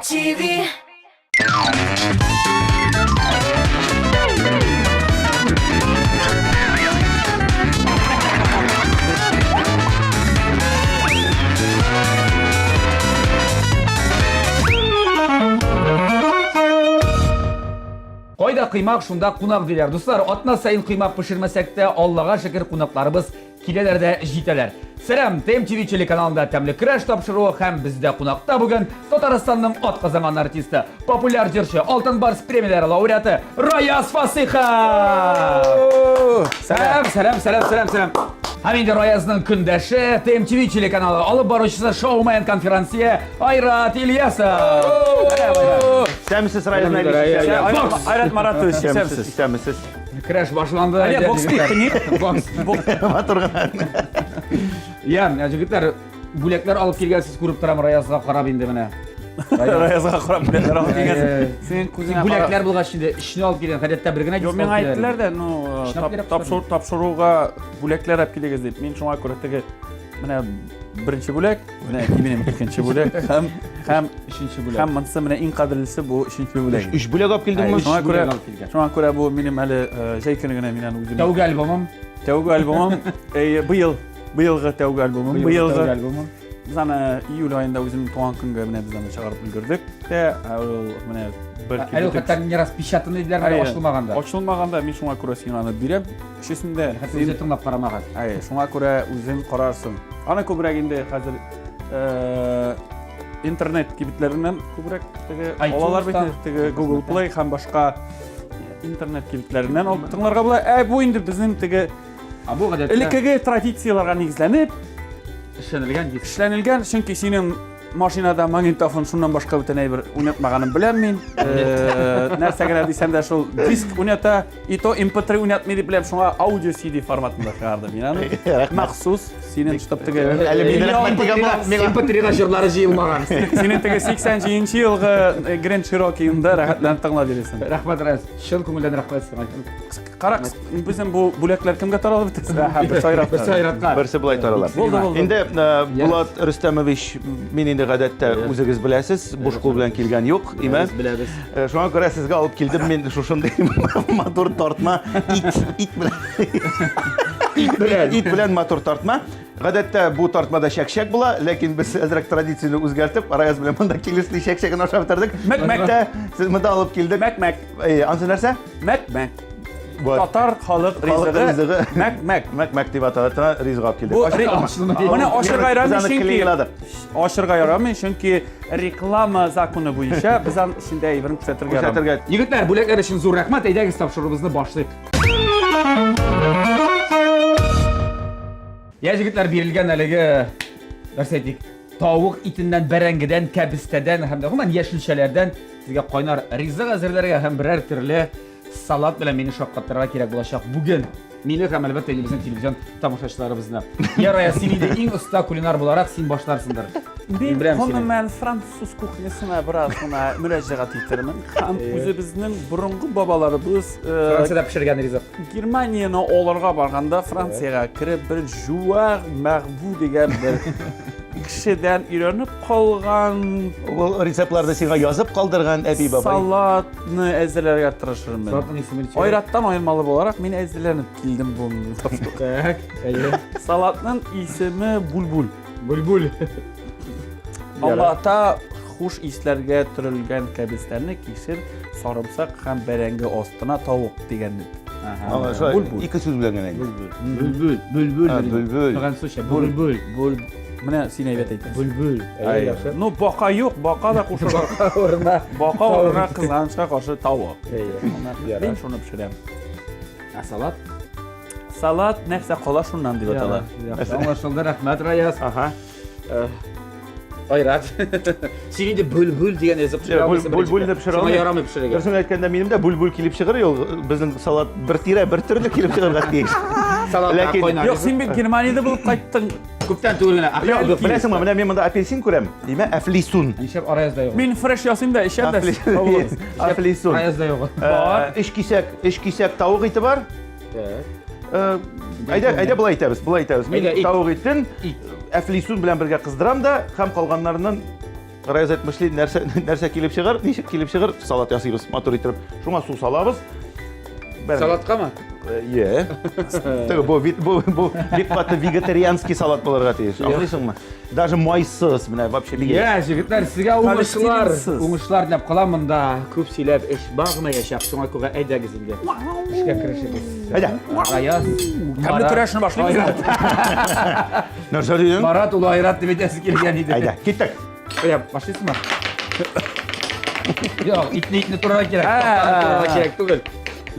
TV. Кайда кыймак, шунда кунак диләр. Дуслар, атна саен кыймак пешермәсәк тә, Аллага шөкер, кунакларыбыз киләләр дә җитәләр. Сәлам, ТМТВ телеканалында тәмле көрәш тапшыруы һәм бездә кунакта бүген Татарстанның атказанган артисты, популяр җырчы, Алтын Барс премияләре лауреаты Раяз Фасыйхов! Сәлам, сәлам, сәлам, сәлам, сәлам. Һәм инде Раязның көндәше, ТМТВ телеканалы алып баручысы, шоумен, конферансье Айрат Ильясов. Сәлам, Айрат. Исәнмесез, Раяз Наилевич. Бокс. Айрат Маратович, исәнмесез. Исәнмесез. Көрәш башланды. Әле бокс дип, Бокс. Матур гына. Я, җегетләр, бүләкләр алып килгәнсез күреп торам Раязга карап инде менә. Раязга карап бүләкләр алып килгәнсез. Синең күзеңә карап. Бүләкләр булгач инде өчне алып килгән, гадәттә бер генә Юк, миңа әйттеләр дә, ну, тапшыруга бүләкләр алып килегез дип. Мин шуңа күрә теге менә беренче бүләк, менә минем икенче бүләк һәм һәм өченче бүләк. Һәм монысы менә иң кадерлесе бу өченче бүләк. Өч бүләк алып килдеңме? Шуңа күрә шуңа күрә бу минем әле җәй көне генә мин аны үзем. Тәүге альбомым. Тәүге альбомым. Быел быелгы тәүге альбомым. Быелгы альбомым. Без аны июль аенда үземнең туган көнгә менә без аны чыгарып өлгердек тә, ул менә бер Әле ул хәтта не распечатанный диләр, әле ачылмаган да. Ачылмаган да, мин шуңа күрә сиңа аны бирәм. Өчесен дә. Хәтта үзе тыңлап карамаган. Әйе, шуңа күрә үзең карарсың. Аны күбрәк инде хәзер интернет кибетләреннән күбрәк теге алалар бит, теге Google Play һәм башка интернет кибетләреннән алып тыңларга була. Ә бу инде безнең теге Ә бу гадәттә элеккеге традицияләргә нигезләнеп эшләнелгән диск. Эшләнелгән, чөнки синең машинада магнитофон шуннан башка бүтән әйбер уйнатмаганын беләм мин. Нәрсә генә дисәм дә шул диск уйната, и то MP3 уйнатмый дип беләм, шуңа аудио CD форматында чыгардым мин аны. Махсус синең чтоб теге Әле мин рәхмәт дигән булам. Миңа MP3-га җырлары җыелмаган. Синең теге 87 елгы Grand Cherokee-ңда рәхәтләнеп тыңлап йөрисең. Рәхмәт, Раяз. Чын күңелдән рәхмәт сиңа. Карак, безнең бу бүләкләр кемгә таралып бетә? Әһә, берсе Айратка. Берсе Айратка. Берсе болай тарала. Булды, булды. Инде э, Булат Рөстәмович, мин инде гадәттә үзегез беләсез, буш кул белән килгән юк, име? Беләбез. Э, Шуңа күрә сезгә алып килдем мин шушындый матур тартма, ит, ит белән. Ит белән. Ит белән матур тартма. Гадәттә бу тартмада чәкчәк була, ләкин без әзрәк традицияне үзгәртеп, Раяз белән монда килешли чәкчәген ашап бетердек. Мәк-мәк. Тә, Сез монда алып килдек. Мәк-мәк. Әй, ансы нәрсә? Мәк-мәк. Вот. Татар халык Халык ризыгы ризыгы. мәк-мәк. Мәк-мәк дип атала ризык алып килдек. Бу Ачылмы? ри- Моны ашырга Без ярамый, аны чөнки клейладык. ашырга ярамый, чөнки реклама законы буенча без аның эчендә әйберен күрсәтергә ярамый. Күрсәтергә. Егетләр, бүләкләр өчен зур рәхмәт. Әйдәгез тапшыруыбызны башлыйк. Я җегетләр, бирелгән әлеге нәрсә әйтик, тавык итеннән, бәрәңгедән, кәбестәдән һәм дә гомумән яшелчәләрдән сезгә кайнар ризык әзерләргә һәм берәр төрле салат белән мине шаккатырырга кирәк булачак бүген. Мине һәм әлбәттә инде безнең телевизион тамашачыларыбызны. Ярая, син инде иң оста кулинар буларак син башларсыңдыр. Мин беләм сине. гомумән француз кухнясына бераз гына мөрәҗәгать итермен. Һәм үзебезнең борынгы бабаларыбыз э, Франциядә пешергән ризык. Германияне алырга барганда Франциягә кереп бер Жуар Мәрбу дигән бер кешедән өйрәнеп калган Ул рецептларны сиңа язып калдырган әби бабай. салатны әзерләргә тырышырмын. Салатның исеме ничек? Айраттан аермалы буларак мин әзерләнеп килдем бу. Так, әйе. Салатның исеме булбул. Бүлбүл. Аңлата хуш исләргә төрелгән кәбестәне кишер, сарымсак һәм бәрәңге астына тавык дигәнне. Аңа шулай Бүлбүл. ике сүз белән генә инде. Бүлбүл, бүлбүл. А, бүлбүл. Французча бүлбүл. Бүл. Менә син әйбәт әйтәсең. Бүлбүл. Әй, Ну, бака юк, бака да кушыла. Бака урынына. Бака урынына кызганычка каршы тавык. Әйе. Мин шуны пешерәм. Ә салат? Салат нәрсә кала шуннан дип атала. Яхшы аңлашылды, рәхмәт, Раяз. Ага. Айрат. Син инде бүлбүл дигән ризык пешерә алмыйсың. Бүлбүл дип пешерә Сиңа алмыйм. ярамый пешерергә. Дөресен әйткәндә, минем дә бүлбүл килеп чыгыр, ул безнең салат бер тирә, бер төрле килеп чыгарга тиеш. Салат Ләкин- кайнар. Юк, син бит Германиядә булып кайттың. Күптән түгел генә. Юк, беләсеңме, менә мин монда апельсин күрәм. Димә, әфлисун. Нишләп Араязда юк? Мин фреш ясыйм да эчәм дә. Әфлисун. Араязда юк. Бар. Өч кисәк, өч кисәк тавык ите бар. Так. Э, Әйдә, әйдә болай итәбез, болай итәбез. Мин Әйдә, ит. тавык итен Ит. әфлисун белән бергә кыздырам да һәм калганнарыннан Раяз әйтмешли, нәрсә нәрсә килеп чыгар, ничек килеп чыгар, салат ясыйбыз, матур итеп. Шуңа су салабыз. Салаткамы? Е. Теге бу бит бу бу бик каты вегетарианский салат булырга тиеш. Аңлыйсыңмы? Даже майсыз, менә вообще бик. Я, җегетләр, сезгә уңышлар, Холестеринсыз. уңышлар теләп калам монда. Күп сөйләп эш бармаячак, шуңа күрә әйдәгез инде. Эшкә керешегез. Әйдә. Раяз. Тәмле көрәшне башлыйбыз. Айрат. Нәрсә дидең? Марат улы Айрат дип әйтәсе килгән иде. Әйдә, киттек. Әйдә, башлыйсыңмы? Юк, итне итне турарга кирәк. Тактаны турарга кирәк түгел.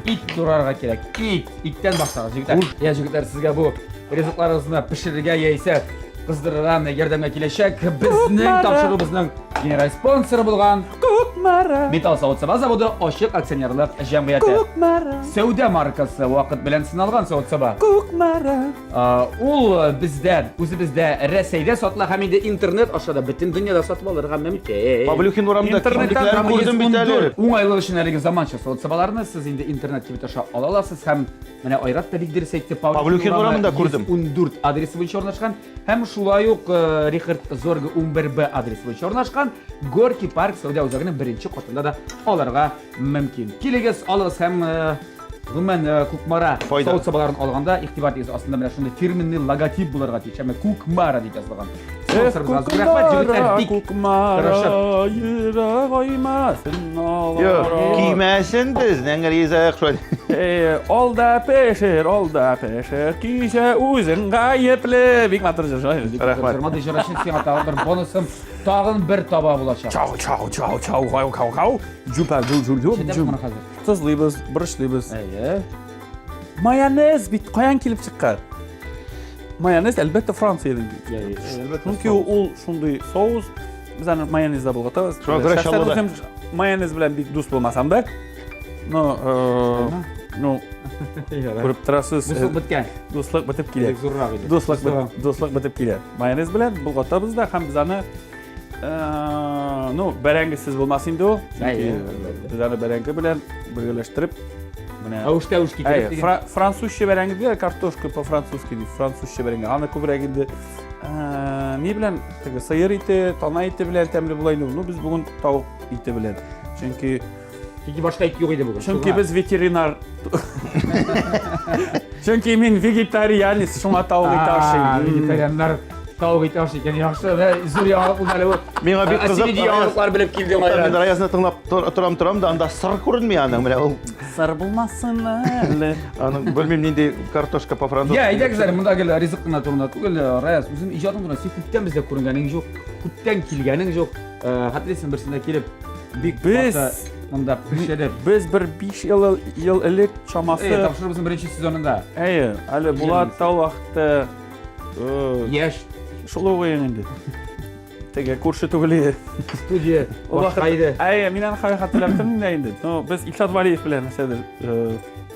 Ит турарга кирәк. Ит, иттән башлагыз, җегетләр. Я, җегетләр, сезгә бу ризыкларыгызны пешерергә яисә кыздырырга менә ярдәмгә киләчәк. Безнең тапшыруыбызның генераль спонсоры булган Кукмара. Металл савыт-саба заводы ачык акционерлык җәмгыяте. Кукмара. Сәүдә маркасы вакыт белән сыналган савыт-саба. Кукмара. Ул бездә, үзебездә Рәсәйдә сатыла һәм инде интернет аша да бөтен дөньяда сатып алырга мөмкин. Павлюхин урамында Интернеттан кибетләрен күрдем бит әле. Уңайлык өчен әлеге заманча савыт-сабаларны сез инде интернет кибет аша ала аласыз һәм менә Айрат та бик дөрес әйтте. Павлюхин урамында күрдем. 114 адресы буенча урнашкан һәм шулай ук Рихард Зорге 11Б адресы буенча урнашкан Горький парк сәүдә үзәгенең беренче катында да алырга мөмкин. Килегез, алыгыз һәм Гомумән, Кукмара савыт-сабаларын алганда игътибар итегез, астында менә шундый фирменный логотип булырга тиеш. Әмма Кукмара дип язылган. Спонсорыбызга зур рәхмәт, җегетләр бик Кукмара йөрәк аймасын Юк, кимәсен безнең ризык шулай. Ал да пешер, ал да пешер, кичә үзең гаепле. Бик матур җыр, шулай. Рәхмәт. Мондый җыр өчен сиңа тагын бер бонусым, тагын бер таба булачак. Чау, чау, чау, чау, чау, чау, чау. Җупа, җу, җу, җу, Ишетәбез моны хәзер. Тозлыйбыз, борычлыйбыз. Әйе. Майонез бит каян килеп чыккан? Майонез, әлбәттә, Франциядән килеп чыккан. Чөнки ул шундый соус, без аны майонезда болгатабыз. Шуңа күрә Шәхсән Чаллыда. үзем майонез белән бик дус булмасам да, но, ну, күреп торасыз, Дуслык беткән. дуслык бетеп килә. Бик зуррак иде. Дуслык, дуслык бетеп килә. Майонез белән болгатабыз да һәм без аны Ну, бәрәңгесез булмас инде ул. Чөнки без аны бәрәңге белән бергәләштереп менә Әвештә әвеш китереп дигән. Французча бәрәңге диләр, картошка по-французски дип, французча бәрәңге. Аны күбрәк инде ни белән теге сыер ите, тана ите белән тәмле була инде. Ну, без бүген тавык ите белән. Чөнки Чөнки башка ит юк иде бүген. Чөнки без ветеринар. Чөнки мин вегетарианец, шуңа тавык ите ашыйм. Вегетарианнар тавык ите ашый икән. Яхшы, зур яңалык булды әле бу. Миңа бик кызык. Син яңалыклар белеп килдең Айрат. Мин Раязны тыңлап торам торам да анда сыр күренми аның. Менә ул сыр булмасын әле. Аның белмим нинди картошка по-французски. Я, әйдәгез әле монда гел ризык кына турында түгел, Раяз, үзең иҗатың турында син күптән бездә күренгәнең юк, күптән килгәнең юк. Хәтерлисең берсендә килеп бик без монда пешереп. Без бер 5 ел ел элек чамасы. Әйе, тапшыруыбызның беренче сезонында. Әйе, әле Булат та вакытта яшь. Шул ук инде. Теге күрше түгел иде. Студия башка иде. Әйе, мин аны хәзер хәтерләп тормыйм да инде. Но без Илшат Валиев белән нәрсәдер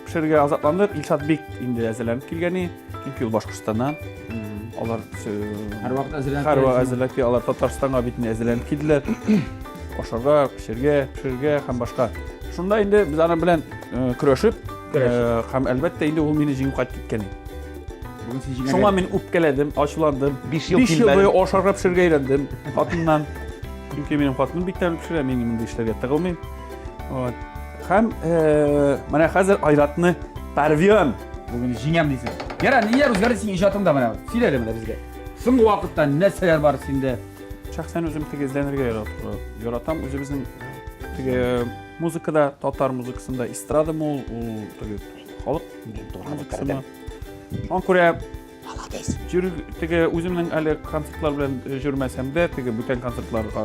пешерергә азапландык. Илшат бик инде әзерләнеп килгән иде. Чөнки ул Башкортстаннан. Алар һәрвакыт әзерләнеп һәрвакыт әзерләнеп килә. Алар Татарстанга бит инде әзерләнеп килделәр. Ашарга, пешергә, пешергә һәм башка. Шунда инде без аның белән көрәшеп, һәм әлбәттә инде ул мине җиңеп кайтып киткән. Бүген син җиңәргә. Шуңа мин үпкәләдем, ачуландым. 5 ел 5 ел буе ашарга пешергә өйрәндем хатыннан. Чөнки минем хатыным бик тәмле пешерә, мин мондый эшләргә тыгылмыйм. Вот. Һәм менә хәзер Айратны порвем. Бүген җиңәм дисең. Яра, ниләр үзгәрде синең иҗатыңда менә? Сөйлә әле менә безгә. Соңгы вакытта нәрсәләр бар синдә? Шәхсән үзем теге эзләнергә яратам. Үзебезнең теге музыкада, татар музыкасында эстрадамы ул, ул теге халык музыкасымы. Шуңа күрә Молодец. Җыр теге үземнең әле концертлар белән җөрмәсәм дә, теге бүтән концертларга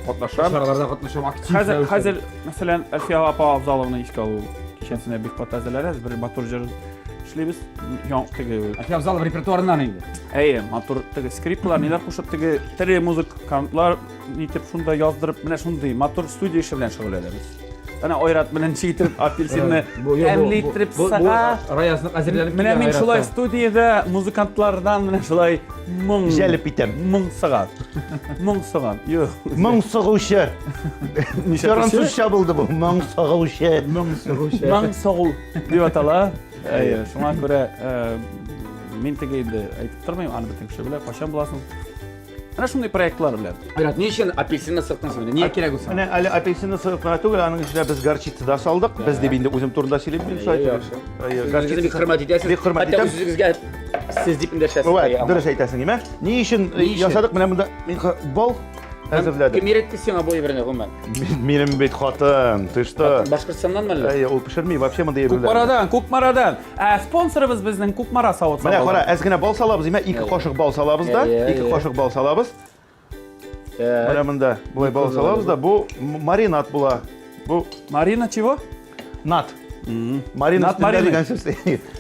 катнашам. Чараларда катнашам актив. Хәзер, хәзер, мәсәлән, Әлфия апа Авзалованы искә алу кичәсенә бик каты әзерләнәбез. Бер матур җыр эшлибез. Яң теге Әлфия Авзалова репертуарыннан инде. Әйе, матур теге скрипкалар, ниләр кушып теге тере музыкантлар нитеп шунда яздырып, менә шундый матур студия эше белән шөгыльләнәбез. Әнә Айрат белән ничек итеп апельсинны тәмле итеп сыга. Раязны әзерләнеп Менә мин шулай студиядә музыкантлардан менә шулай моң җәлеп итәм. Моң сыга. Моң сыга. Юк. Моң сыгучы. Французча булды бу. Моң сыгучы. Моң сыгучы. Моң сыгу дип атала. Әйе, шуңа күрә мин теге инде әйтеп тормыйм, аны бөтен кеше белә, кайчан буласың. Менә шундый проектлар белән. Айрат, ни өчен апельсинны сыктың син? Нигә кирәк ул сиңа? Менә әле апельсинны сыгып кына түгел, аның эченә без горчица да салдык. Без дип инде үзем турында сөйлим мин шулай. Яхшы. Әйе, Горчица бик хөрмәт итәсез. Бик хөрмәт Хәтта итәм. үзегезгә сез дип эндәшәсез. Вәт, дөрес әйтәсең, димә. Ни өчен Ни өчен? ясадык? Менә монда мин бал әзерләдем. Кем өйрәтте сиңа бу әйберне гомумән? Минем бит хатын, ты что? Башкортстаннанмы әллә? Әйе, ул пешерми, вообще мондый әйберләрне. Кукмарадан, Кукмарадан. Ә спонсорыбыз безнең Кукмара савыт Менә кара, әз генә бал салабыз, димә, ике кашык бал салабыз да, ике кашык бал салабыз. Менә монда болай бал салабыз да, бу маринад була. Бу Марина чего? Нат. Маринад дигән сүз.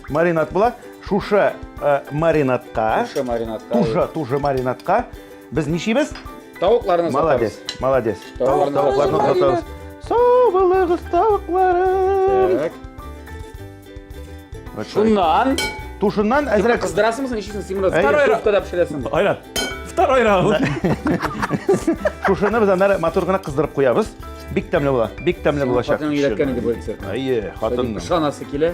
Маринад була. Шушы э, маринадка, Шушы маринадка. Туже, туже маринадка без нишибез? Тавыкларны Молодец, молодец. Тавыкларны Тавыкларны сатабыз. Сау булыгыз, тавыкларым. Так. Шуннан Тушыннан әзрәк кыздырасыңмы соң, ничек син моны Второй духовкада пешерәсең? Айрат. Второй раунд. Шушыны без аннары матур гына кыздырып куябыз. Бик тәмле була. Бик тәмле булачак. Хатының өйрәткән иде бу рецептны. Әйе, хатын. Ышанасы килә.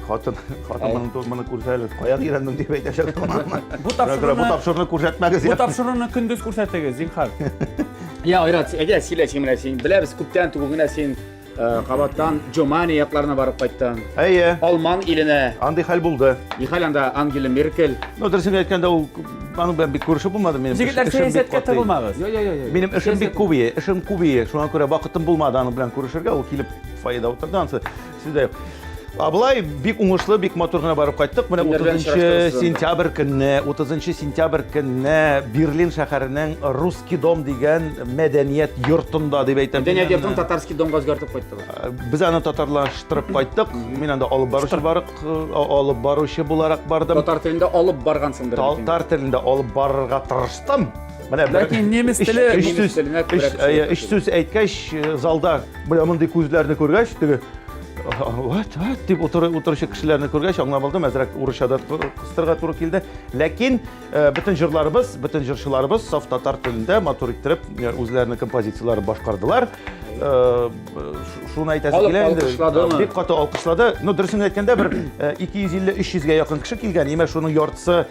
Хатын, хатын моны моны күрсә әле, каян өйрәндең дип әйтәчәк. Бу Бу тапшыруны тапшыруны күрсәтмәгез. Бу тапшыруны көндез күрсәтегез, зинһар. Я, Айрат, әйдә сөйлә син менә син. Беләбез, күптән түгел генә син э, кабаттан Джомани якларына барып кайттың. Әйе. Алман иленә. Андый хәл булды. Нихәл анда Ангела Меркель. Ну, дөресен әйткәндә, ул аның белән бик күрешеп булмады минем. Егетләр, Эшем бик сәясәткә каты. тыгылмагыз. Йо, йо, йо, йо. Минем эшем бик күп ие, эшем күп ие. Шуңа күрә вакытым булмады аның белән күрешергә. Ул килеп фойеда утырды, ансы сүз дә юк. А болай бик уңышлы, бик матур гына барып кайттык. Менә Кемнәр белән 30 очраштыгыз анда? сентябрь көнне, 30 сентябрь көнне Берлин шәһәренең Русский дом дигән мәдәният йортында дип әйтәм. Мәдәният йортын татарский домга үзгәртеп кайттыгыз. Без аны татарлаштырып кайттык. Мин анда алып баручы барык, алып баручы буларак бардым. Татар телендә алып баргансыңдыр. бит инде. Татар телендә алып барырга тырыштым. Менә бер- Ләкин немец теле- өч Немец сүз, теленә күбрәк өч, әйе, өч сүз әйткәч, залда менә мондый күзләрне күргәч, теге What, what дип утыр, утыручы кешеләрне күргәч, аңлап алдым, әзрәк урысча да кыстырга туры килде. Ләкин э, бөтен җырларыбыз, бөтен җырчыларыбыз саф татар телендә матур иттереп э, үзләренең композицияләрен башкардылар. Э, шуны әйтәсе Халык килә инде. алкышладымы? Бик каты алкышлады. Ну, дөресен әйткәндә, бер 250-300 гә якын кеше килгән. Имә шуның яртысы,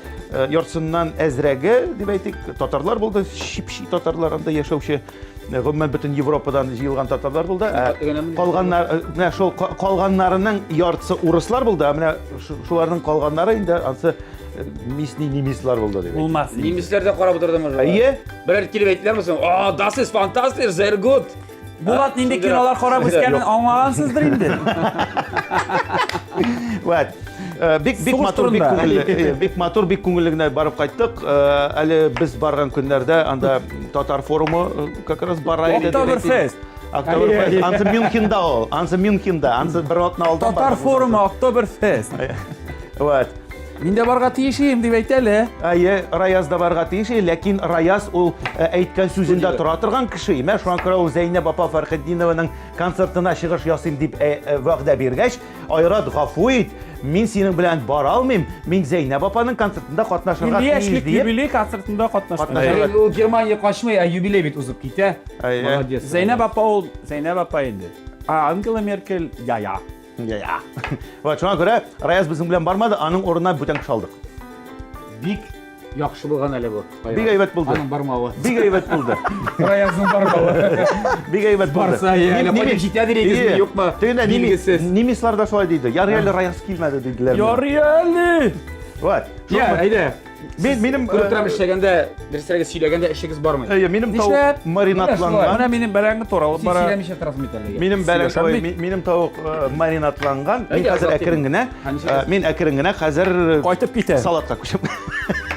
яртысыннан әзрәге, дип әйтик, татарлар булды. Чип-чи татарлар анда яшәүче. Гомумән бөтен Европадан җыелган татарлар булды. Ә калганнар, менә шул калганнарының яртысы урыслар булды, ә менә шуларның калганнары инде ансы мисни немецлар булды дип. Булмас. Немецләр дә карап утырдымы? Әйе. Берәр килеп әйттеләрме соң? О, das ist fantastisch, sehr gut. Булат нинди кинолар карап үскәнен аңлагансыздыр инде. Вәт. Э, бик бик матур, бик күңелле, э, бик матур, бик күңелле генә барып кайттык. Э, әле без барган көннәрдә анда татар форумы как раз бара иде. Октоберфест. Октоберфест. Ансы Мюнхенда ул. Ансы Мюнхенда. Ансы бер атна алдан. Татар форумы Октоберфест. Вот. Мин дә барга тиеш идем дип әйтә әле. Әйе, Раяз да барга тиеш иде, ләкин Раяз ул әйткән сүзендә тора торган кеше. Менә шуңа күрә ул Зәйнәб апа Фәрхетдинованың концертына чыгыш ясыйм дип вәгъдә биргәч, Айрат, гафу ит, мин синең белән бара алмыйм, мин Зәйнәб апаның концертында катнашырга 50 тиеш яшьлек диеп. юбилей концертында катнаштым. Катнашырга. Ул Германия качмый, ә юбилей бит узып китә. Әйе. Молодец. Зәйнәб апа ул Зәйнәб апа инде. А Ангела Меркель я-я. Я-я. Вот, шуңа күрә Раяз безнең белән бармады, аның урынына бүтән кеше алдык. Бик Яхшы булган әле бу. Бик әйбәт булды. Аның бармавы. Бик әйбәт булды. Раязның бармавы. Бик әйбәт булды. Барса, әле кайтып җитәдер егезме, юкмы? Тегендә Билгесез. Немецлар да шулай диде. Ярый әле Раяз килмәде диделәр. Ярый әле. Вот. Я, әйдә. Мин минем Күреп торам эшләгәндә, дөресрәге сөйләгәндә эшегез бармый. Әйе, минем Нишләп? тавык маринадланган. Менә минем бәрәңге туралып Син бара. сөйләмичә торасың бит әле. Минем бәрәңге, Сөйләшәм ой, бит. минем тавык маринадланган. Мин Әйдә, хәзер азат әкрен генә, Һә, ничек? мин әкрен генә хәзер Кайтып китә. салатка күчеп.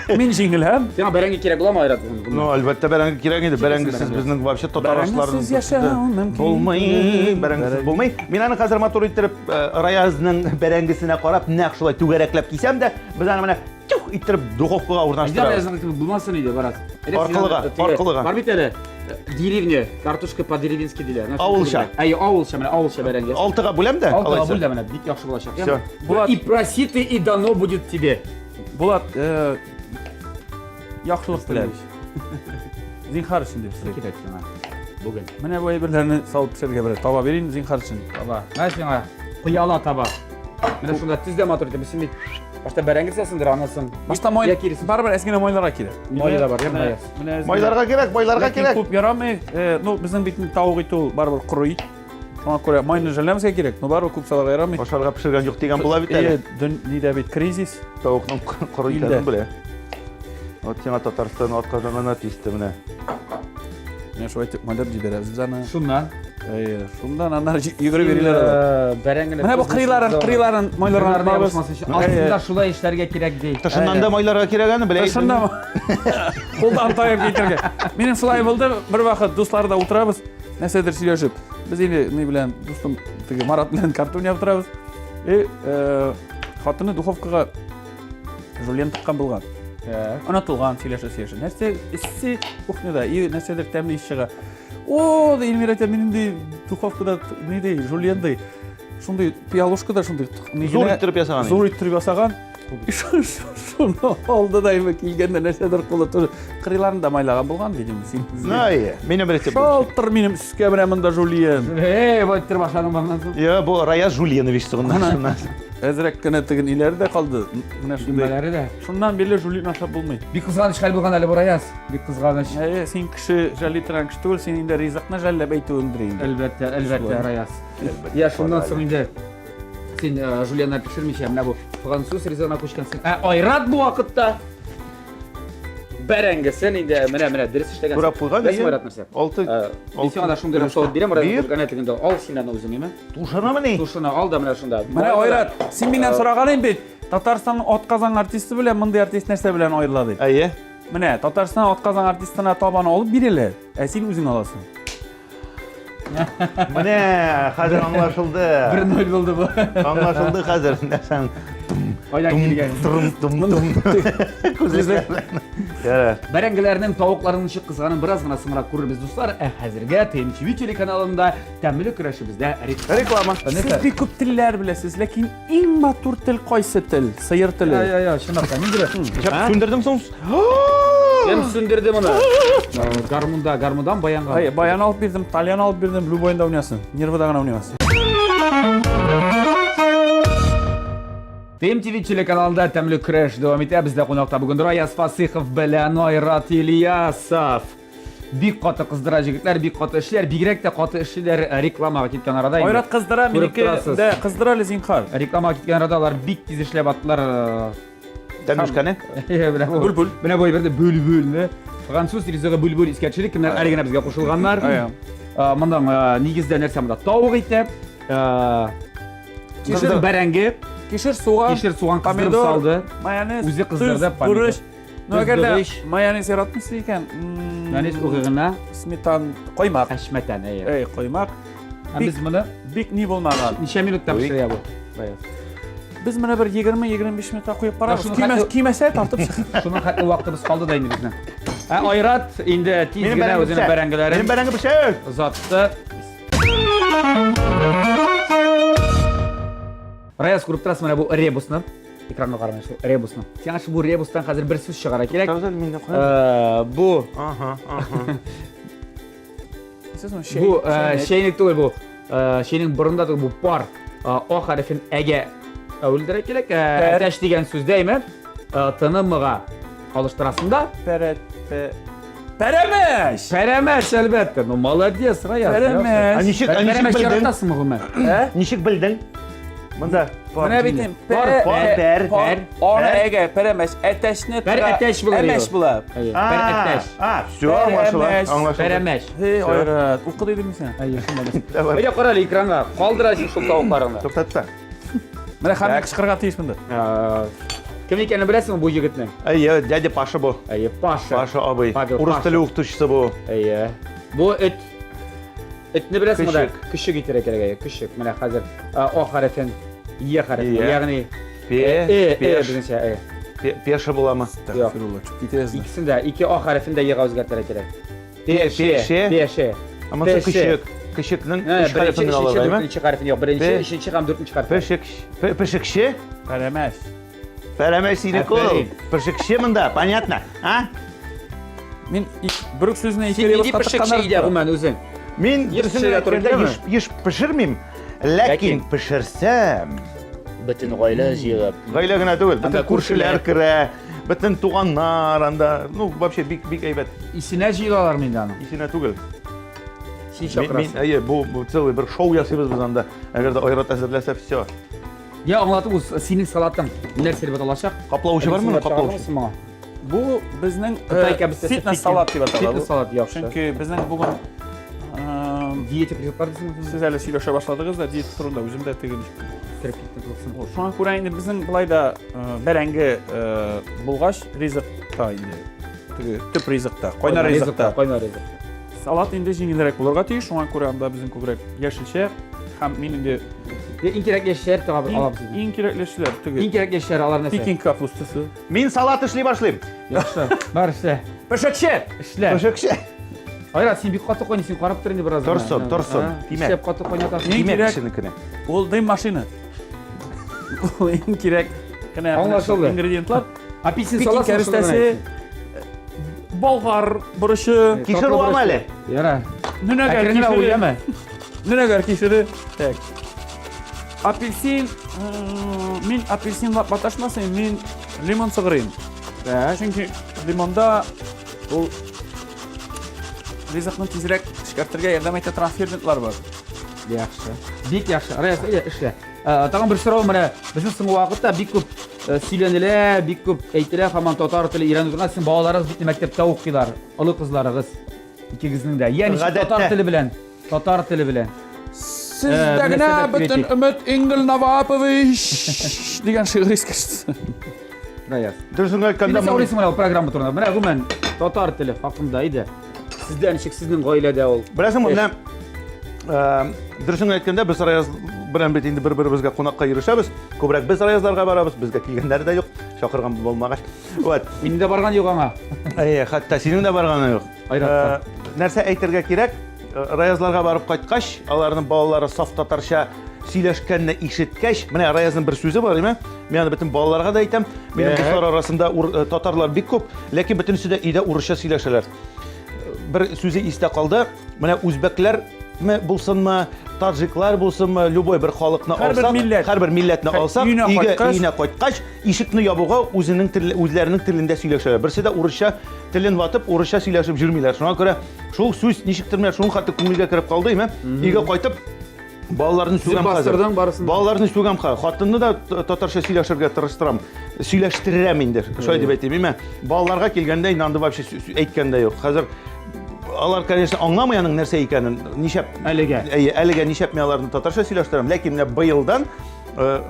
Мин җиңеләм. Сиңа бәрәңге кирәк буламы, Айрат? бүген? Ну, әлбәттә, бәрәңге кирәк инде. Бәрәңгесез бәрәңге? безнең вообще татар ашларын Бәрәңгесез яшәү мөмкин булмый. түгел. Бәрәңгесез булмый. Мин аны хәзер матур иттереп Раязның бәрәңгесенә карап, нәкъ шулай түгәрәкләп кисәм дә, без аны менә тюх иттереп духовкага Әйдә, урнаштырабыз. Раязның кебек булмасын иде, барат. Аркылыга, аркылыга. Бар бит әле. Деревня, картошка по-деревенски диләр. Менә шул Авылча. кебек. Әйе, авылча, менә авылча бәрәңге. Алтыга бүләм дә, Алтыга алайса. бүл дә менә, бик яхшы булачак. Всё. Булат. И проси ты, и дано будет тебе. Булат, яхшылык теләп. Зинхар өчен дип сорыйм. Кирәк сиңа. Бүген. Менә бу әйберләрне салып пешерергә бер таба бирин, зинхар өчен. Таба. Менә сиңа пыяла таба. Менә шунда тиз дә матур итеп, син бит. Башта бәрәңге сәсендер, аннан соң. Башта май, Я киресенчә. барыбер әз генә майларга кирәк. Май да бар, я май. Менә әз генә. Майларга кирәк, майларга Ләкин кирәк. Күп ярамый. Ну, безнең бит инде тавык ите ул барыбер коры ит. Шуңа күрә майны жәлләмәскә кирәк, но барыбер күп салырга ярамый. Ашарга пешергән юк дигән була бит әле. Дөн нидә бит кризис. Тавыкның коры Илдә. икәнен белә. Вот сиңа Татарстан атказанган артисты менә. Менә шулай итеп майлап җибәрәбез без аны. Шуннан. Әйе, шуннан аннары йөгереп йөриләр алар. Бәрәңгене. Менә бу кырыйларын, кырыйларын майларга Кырыйларын онытмабыз. Астында шулай эшләргә кирәк ди. Тышыннан да майларга кирәк аны, белә. Тышыннан кулдан таеп китергә. Минем шулай булды, бер вакыт дусларда утырабыз, нәрсәдер сөйләшеп. Без инде ни белән дустым теге Марат белән карта уйнап утырабыз. И хатыны духовкага жульен тыккан булган. Онытылган сөйләшә сөйләшә. Нәрсә эссе кухняда, и нәрсәдер тәмле ис чыга. О, ди Эльмира әйтә, мин инде духовкада ни ди, жульен ди. Шундый пиалушкада шундый Зур иттереп ясаган. Зур иттереп ясаган. Шуны алды да инде килгәндә нәрсәдер кулы тоже кырыйларын да майлаган булган, видимо, син. Най, минем рецепт. Шалтыр минем өскә менә монда жульен. Эй, вот иттереп ашадың моннан соң. Я, бу Раяз Жульенович соңыннан. Әзрәк кенә теге ниләре дә калды. Менә шундый. Төймәләре дә. Шуннан бирле жульен ашап булмый. Бик кызганыч хәл булган әле бу Раяз. Бик кызганыч. Әйе, син кеше жәлли торган кеше түгел, син инде ризыкны жәлләп әйтүеңдер инде. Әлбәттә, әлбәттә, Раяз. Я шуннан соң инде син э, жульеннар пешермичә, менә бу француз ризыгына күчкәнсең. Ә Айрат бу вакытта бәрәңгесен инде менә менә дөрес эшләгәнсең. Турап куйган, Беләсеңме, әйе. Айрат нәрсә? Алты. Э, Мин сиңа да шундый рәвештә алып бирәм, Айрат, әнә тегендә ал син аны үзең, әйме? Тушынамыни? Тушына ал да менә шунда. Менә Айрат, син миннән сораган идең бит, Татарстанның атказанган артисты белән мондый артист нәрсә белән аерыла дип. Әйе. Менә Татарстан атказанган артистына табаны алып бирәләр, ә син үзең аласың. Менә хәзер аңлашылды. 1-0 булды бу. Аңлашылды хәзер. Нәрсәң? Кайдан килгән? Трум тум тум. Күзлекләр белән. Ярар. Бәрәңгеләрнең, тавыкларның ничек кызганын бераз гына соңрак күрербез, дуслар. Ә хәзергә TMTV телеканалында тәмле көрәшебездә реклама. Реклама. Сез бик күп телләр беләсез, ләкин иң матур тел кайсы тел? Сыер теле. Я, я, я, чынлап та, нинди бер? Сүндердем соң. Кем сүндерде моны? Гармунда, гармундан баянга. Ай, баян алып бирдем, тальян алып бирдем, любойында уйнасын. Нервыда гына уйнамасын. TMTV телеканалында тәмле көрәш дәвам итә. Бездә кунакта бүген Раяз Фасыйхов белән Айрат Ильясов. Бик каты кыздыра җегетләр, бик каты эшләр, бигрәк тә каты эшлиләр э, рекламага киткән арада. инде. Айрат кыздыра, Күреп минеке торасыз. дә кыздыра әле зинһар. Рекламага киткән арада алар бик тиз эшләп аттылар. э, Тәмлүшкәне? Менә бу. Бүлбүл. Менә бу әйберне бүлбүлне. Француз ризыгы бүлбүл искә төшерик, кемнәр әле генә безгә кушылганнар. Әйе. Э, Монда э, нигездә нәрсә монда? Тавык ите, э, Кишер. бәрәңге, Кишер, суган, кишер, суган кыздырып помидор, салды. майонез, Үзе кыздырды, тоз, помидор. бурыч. Ну, әгәр дә Борыч. майонез яратмыйсыз икән, Майонез угыгына сметан, коймак. әшмәтән, әйе. Эй, коймак. Һәм без моны Бик ни булмаган. ничә минутта Ой. пешерә бу? Раяз? Без менә бер 20-25 минутка куеп карабыз. шуны Кимәс, хәтле- кимәсә тартып чык. Шуның хәтле вакытыбыз калды да инде безнең. Ә Айрат инде тиз Минем генә бәрәңге үзенең пешә. бәрәңгеләрен Минем бәрәңге пешә. озатты. Раяз күреп торасың менә бу ребусны. Экранга карамай шул ребусны. Сиңа шул бу ребустан хәзер бер сүз чыгара кирәк. Туктагыз әле, мин дә куям. Э, Бу Ага, ага. Сез чәй. бу э, чәйнек түгел бу. Э, Чәйнең борында түгел бу пар. Э, О хәрефен әгә әверелдерә кирәк. Э, Пәр. Әтәч дигән сүздә әйме? Э, Тыны мыга алыштырасың да. Пәрәт, пә. Пәрәмәч! Пәрәмәч, әлбәттә. Ну, молодец, Раяз. Пәрәмәч. Ә ничек, ә ничек Пәрәмәч белдең? яратасыңмы гомумән? Ә? Ничек белдең? Монда пар. Менә бит инде. Пар, пар, пәр, пар, Аны әгә, пәрәмәч, әтәчне Пәр әтәч булыр Әмәч иде. була. Әйе, пәр әтәч. А, все, аңлашыла. Пәрәмәч. Аңлашылды. Пәрәмәч. Һей, Айрат, укы дидем мин сиңа. Әйе, шунда. Давай. Әйдә, кара әле экранга. Калдыр әле шул тавыкларыңны. Туктатса. Менә хәммә кычкырырга тиеш монда. Кем икәнен беләсеңме бу егетнең? Әйе, дядя Паша бу. Әйе, Паша. Паша абый. Павел Урыс Паша. теле укытучысы бу. Әйе. Бу эт. Этне беләсеңме да? Көчек. Көчек итәргә кирәк, әйе, көчек. Менә хәзер О хәрефен Е хәрефен, Е. ягъни Пе, Э, э пеш, безнеңчә, э. пе- пеша буламы? Юк. Әстәгъфирулла, чүп китәсең. Икесен дә, ике О хәрефен дә Ега үзгәртергә кирәк. Пеше. Пеше. Ә монысы Пеше. көчек. Көчекнең Ә, өч Беренче, хәрефен өченче, алырга, әйме? дүртенче хәрефен юк. Беренче, Пе. өченче һәм дүртенче хәреф. Пешек, пе- пешекче? Пәрәмәч. Пәрәмәч синеке ул. Афәрин. Пешекче монда, понятно? А? Мин бер үк сүзне ике Син нинди ребуска пешекче тыкканнар. өйдә гомумән үзең? Мин Еш дөресен пешерә туры әйткәндә киләме? еш, еш пешермим, ләкин Ләкин. пешерсәм. Бөтен гаилә җыелып. Гаилә генә түгел, бөтен Анда күршеләр күршеләр. керә, бөтен туганнар анда. Ну, вообще бик бик әйбәт. Исенә җыелалармы инде аның? Исенә түгел. Син Мин, мин, чакырасың. әйе, бу, бу целый бер шоу ясыйбыз без анда. Әгәр дә Айрат әзерләсә, все. Я аңлатып уз, синең салатың нәрсә дип аталачак? Каплаучы бармы? моның, Каплаучы. Моңа. Бу безнең Кытай э, кәбестәсе фитнес пекин. салат дип атала. бу. Фитнес салат яхшы. Чөнки безнең бүген э, Диетик ризыклар дисеңме? сез әле сөйләшә башладыгыз да диета турында үзем дә теге Кереп киттем кызыксынып. Ул, Шуңа күрә инде безнең былай да э, бәрәңге э, булгач ризыкта инде теге төп ризыкта, кайнар ризыкта. Кайнар ризык. Салат инде җиңелрәк булырга тиеш, шуңа күрә анда безнең күбрәк яшелчә һәм мин инде Иң кирәкле яшелчәләр табып иң, алабыз. инде. иң кирәкле эшләр теге Иң кирәкле яшелчәләр алар нәрсә? Пекин капустасы. Мин салат эшли башлыйм. Яхшы. Бар эшлә. Пешекче! Эшлә. Пешекче. Айрат, син бик каты кайныйсың, карап тор инде бераз. гына. Торсын, торсын. А, Тимә. Эшләп каты кайнатасың. Иң Тимә кирәк- кешенекенә. Ул дым машина. Ул иң кирәк кенә менә шул Аңлашылды. ингредиентлар. Апельсин Пекин саласың, шул гына кәбестәсе, болгар борычы, Кишер уам әле. Яра. нөнәгәр Әкрен генә кишере. уйлама. Нөнәгәр кишере. Так. Апельсин, мин апельсинлап маташмасам, мин лимон сыгырыйм. Так. Чөнки лимонда ул ризыкны тизрәк эшкәртергә ярдәм итә торган ферментлар бар. Яхшы. Бик яхшы. Раяз, әйдә, эшлә. Э, Тагын бер сорау менә безнең соңгы вакытта бик күп э, сөйләнелә, бик күп әйтелә һаман татар теле өйрәнү турында. Сезнең балаларыгыз бит мәктәптә укыйлар, олы кызларыгыз икегезнең дә. Я ничек Гадәттә. татар теле белән? Татар теле белән. Сездә Э, генә мөнәсәбәт бөтен әйтик. өмет Ингел Навапович дигән шигырь искә төште. Раяз. Дөресен әйткәндә, Нәрсә уйлыйсың менә бу программа турында? Менә гомумән татар теле хакында иде. Сездә ничек сезнең гаиләдә ул? Беләсеңме, менә э, дөресен әйткәндә, без Раяз белән бит инде бер-беребезгә кунакка йөрешәбез. Күбрәк без Раязларга барабыз, безгә килгәннәре дә юк, чакырган булмагач. Вот. Минем дә барган юк аңа. Әйе, хәтта синең дә барганың юк. Айратка. Э, Нәрсә әйтергә кирәк? Э, Раязларга барып кайткач, аларның балалары саф татарча сөйләшкәнне ишеткәч, менә Раязның бер сүзе бар, име? Мин аны бөтен балаларга да әйтәм. Минем Так. дуслар арасында ур- э, татарлар бик күп, ләкин бөтенесе дә өйдә урысча сөйләшәләр. Бер сүзе истә калды. Менә үзбәкләрме булсынмы, таджиклар булсынмы, любой бер халыкны Һәрбер алсак, милләт. һәрбер милләтне Һәр- алсак, өенә өйгә кайткач- өенә кайткач, ишекне ябуга үзенең тел, үзләренең телендә сөйләшәләр. Берсе дә урысча телен ватып, урысча сөйләшеп йөрмиләр. Шуңа күрә шул сүз ничектер менә шуның хәтле күңелгә кереп калды, име? Өйгә кайтып балаларны сүгәм хәзер. бастырдың барысын да. Балаларны сүгәм хәзер. Хатынны да татарча сөйләшергә тырыштырам. Сөйләштерәм инде. Шулай дип әйтим, име? Балаларга килгәндә инде анда вообще әйткән дә юк. Хәзер алар, конечно, аңламый аның нәрсә икәнен. Нишләп Әлегә. Әйе, әлегә нишләп мин аларны татарча сөйләштерәм. Ләкин менә быелдан э,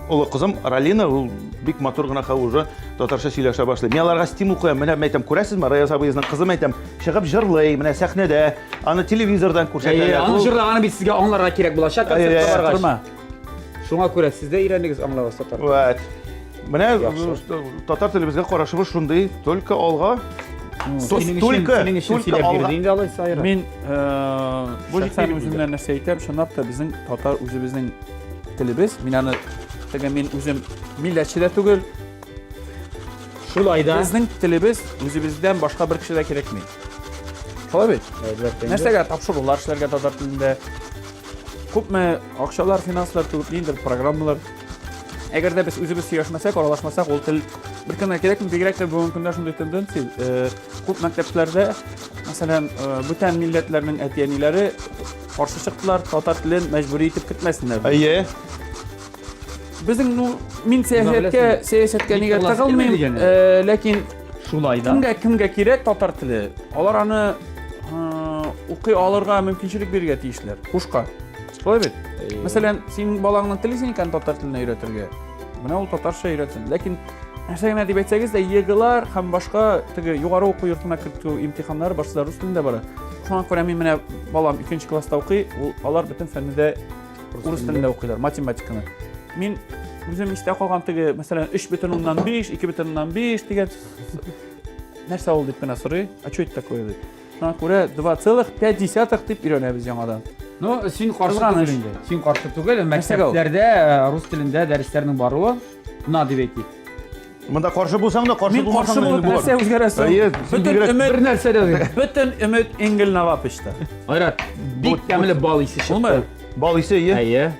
олы кызым Ралина ул бик матур гына хәзер уже татарча сөйләшә башлый. Мин аларга стимул куям. Менә әйтәм, күрәсезме, Раяз абыегызның кызым әйтәм, чыгып җырлый, менә сәхнәдә, аны телевизордан Әйе, күрсәтәләр. аның Ул- җырлаганы бит сезгә аңларга кирәк булачак Әйе, концертка баргач. Тормы. Шуңа күрә сез дә өйрәнегез аңлагыз татар. телен. Вот. Менә Яхшы. татар телебезгә карашыбыз шундый, только алга. Синең өчен, Только, синең өчен только сөйләп алга. бирде инде алайса Айрат. Мин э, Бу шәхсән җитми үземнән нәрсә әйтәм, чынлап та безнең татар үзебезнең телебез. Мин аны теге мин үзем милләтче дә түгел. Шулай да. Безнең телебез үзебездән башка бер кешегә кирәкми. Шулай бит? Әлбәттә инде. Нәрсәгә тапшырулар эшләргә татар телендә? Күпме акчалар, финанслар түгеп, ниндидер программалар. Әгәр дә без үзебез сөйләшмәсәк, аралашмасак, ул тел беркемгә кирәкми. Бигрәк тә бүгенге көндә шундый тенденция, э, күп мәктәпләрдә, мәсәлән, э, бүтән милләтләрнең әти-әниләре каршы чыктылар, татар телен мәҗбүри итеп кертмәсеннәр. Әйе. Безнең, ну, мин сәясәткә, сәясәткә Бик нигә аласы тыгылмыйм, килми дигәне. э, ләкин Шулай да. кемгә кемгә кирәк татар теле? Алар аны э, укый алырга мөмкинчелек бирергә тиешләр. Кушка. Шулай бит? Мәсәлән, син балаңны телисең икән татар теленә өйрәтергә. Менә ул татарча өйрәтсен. Ләкин нәрсә генә дип әйтсәгез дә, ЕГЭлар һәм башка теге югары уку йортына кертү имтиханнары башта рус телендә бара. Шуңа күрә мин менә балам икенче класста укый, ул алар бөтен фәнне дә урыс телендә укыйлар, математиканы. Мин үзем истә калган теге, мәсәлән, 3,5, 2,5 дигән нәрсә ул дип кенә сорый. А что это такое дип. Шуңа күрә 2,5 дип өйрәнәбез яңадан. Ну, син каршы Кызганыч. түгел инде. Син каршы түгел. Нәрсәгә ул? Мәктәпләрдә э, рус телендә дәресләрнең баруы на дип әйтик. Монда каршы булсаң да, каршы Мин каршы булмасаң да булып инде нәрсә була. үзгәрә соң? Әйе, син Бөтен бигрәк- өмет, Бер нәрсә дә үзгәрә. бөтен өмет Энгель Навапычта. Айрат, бик тәмле бал исе чыкты. Булмы? Бал исе, әйе. Әйе.